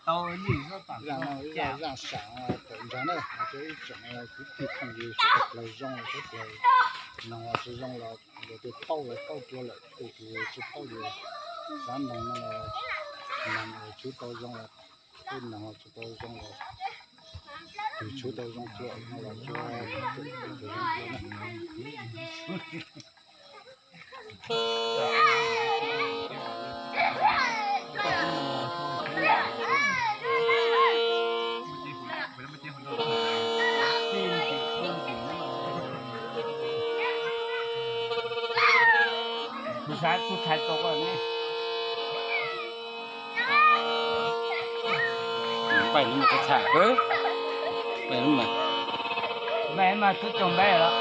Zaaj no ib zaaj, zaaj saam tawm ntsaag na, hais rua ib tsoom kwv tij phooj ywg suav dlawg zoo, suav dlawg noog tsi zoo los, yog tus phauj los phauj dlua lawm, tus tsi phauj yog xav noog no los, noog tshwv tau zoo los, tub noog tshwv tau zoo los, tus tshwv tau zoo dlua no los tsuas Kuv xav kuv txhais tau koj ne. Paj no mas kuv txhais, paj no mas, paj no mas twb tau npab los.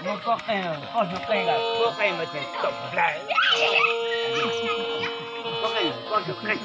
Muab koj qeej, koj hnub qeej lawm, koj qeej mas ces tau npab. Koj qeej, koj hnub qeej.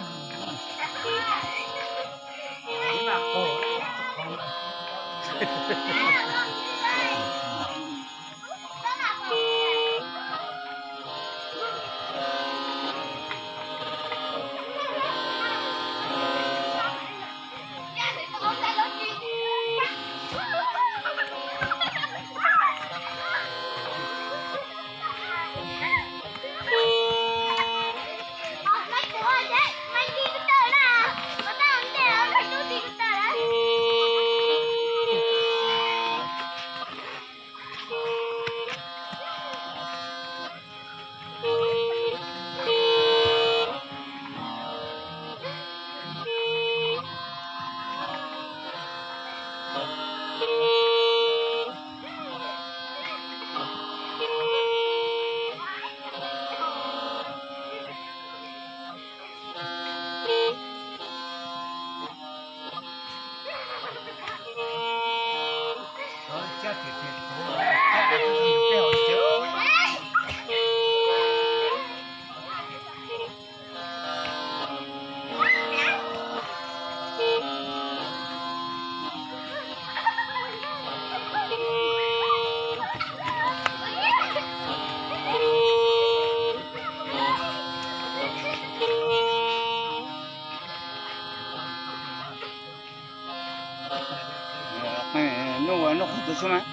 Nyuj ua nyuj qhov txug xwb mas.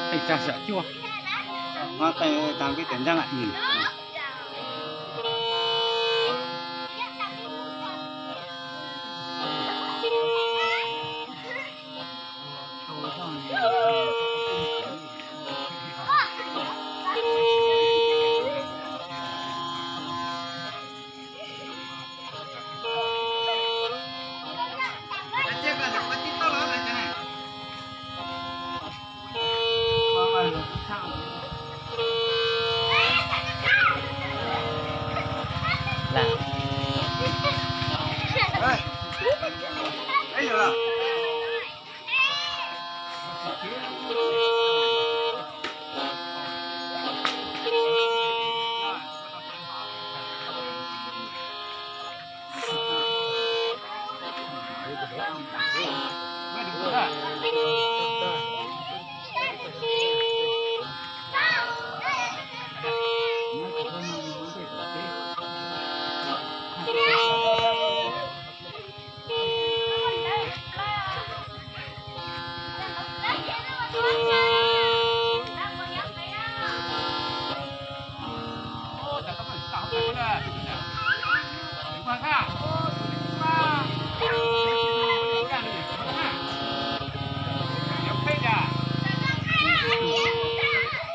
Qeej tag sam cuaj. Qeej tag peb tawm ntseeg lawm.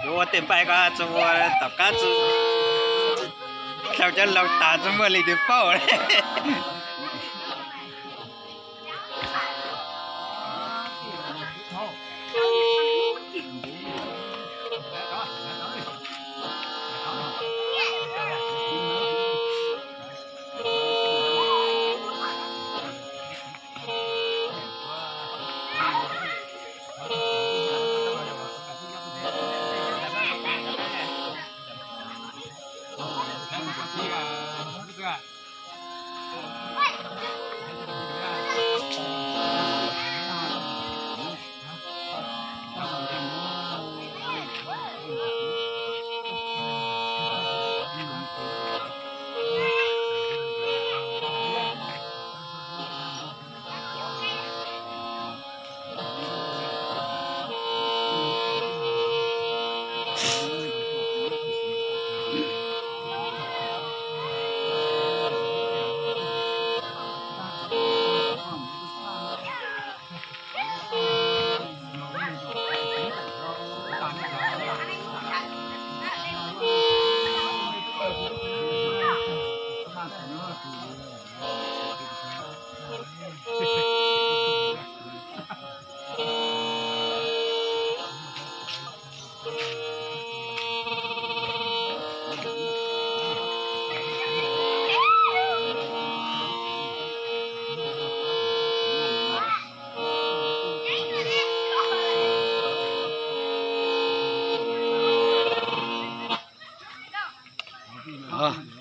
Yuav ua tej npaij ko tsi ua tom qab, tsi dhau cov laus tas tsi muaj leej twg paub. Os,